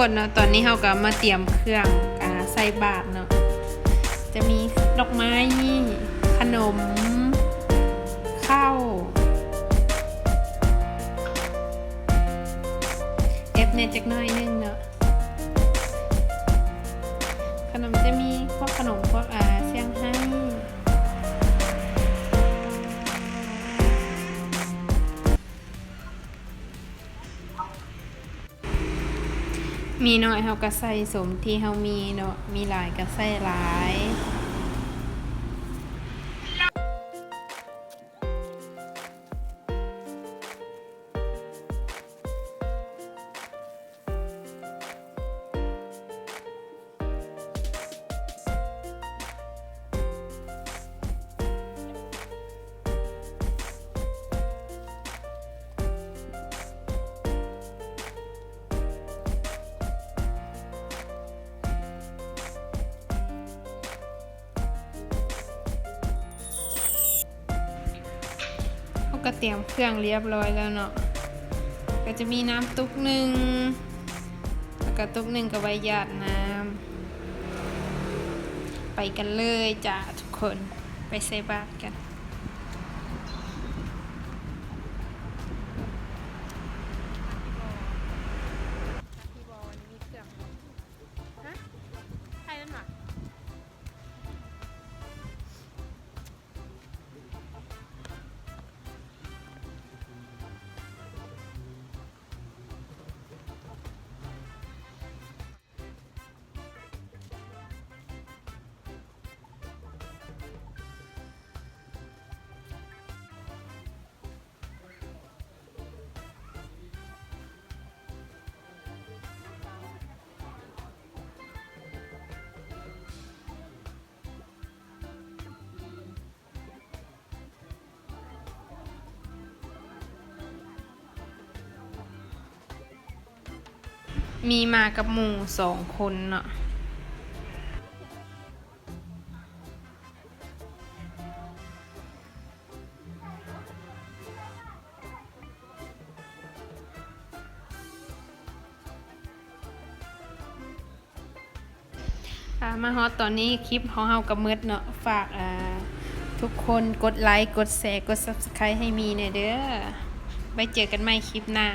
ຄົນເນາະ ຕອນນີ້ເຮົາກໍມາຕຽມເຄື່ອງ ອາ ໃສ່ບາດເນາະ ຈະມີດອກໄມ້ ຂະໜົມ ເຂົ້າ ແອບແນ່ຈັກໜ້ອຍໜຶ່ງເນາະ ຂະໜົມຈະມີພວກຂະໜົມພວກ ອາ ຊຽງໄຮ້. ມີໜ້ອຍເຮົາກໍໃສ່ສົມທີ່ເຮົາມີເນາະ ມີຫຼາຍກໍໃສ່ຫຼາຍ. ເຮົາກໍຕຽມເຄື່ອງລຽບຮ້ອຍແລ້ວເນາະ ກໍຈະມີນ້ຳຕຸກໜຶ່ງ ແລ້ວກໍຕຸກໜຶ່ງກໍໄວ້ຢາດນ້ຳ. ໄປກັນເລີຍຈ້າທຸກຄົນ ໄປໃສ່ບາດກັນ. ມີມາກັບໝູ່ສອງຄົນເນາະ. ອ່າ ມາຮອດຕອນນີ້ຄລິບຂອງເຮົາກໍໝົດເນາະ. ຝາກ ອ່າ ທຸກຄົນກົດໄລ ກົດແຊ ກົດ Subscribe ໃຫ້ມີແດ່ເດີ. ໄວ້ເຈີກັນໃໝ່ຄລິບໜ້າ.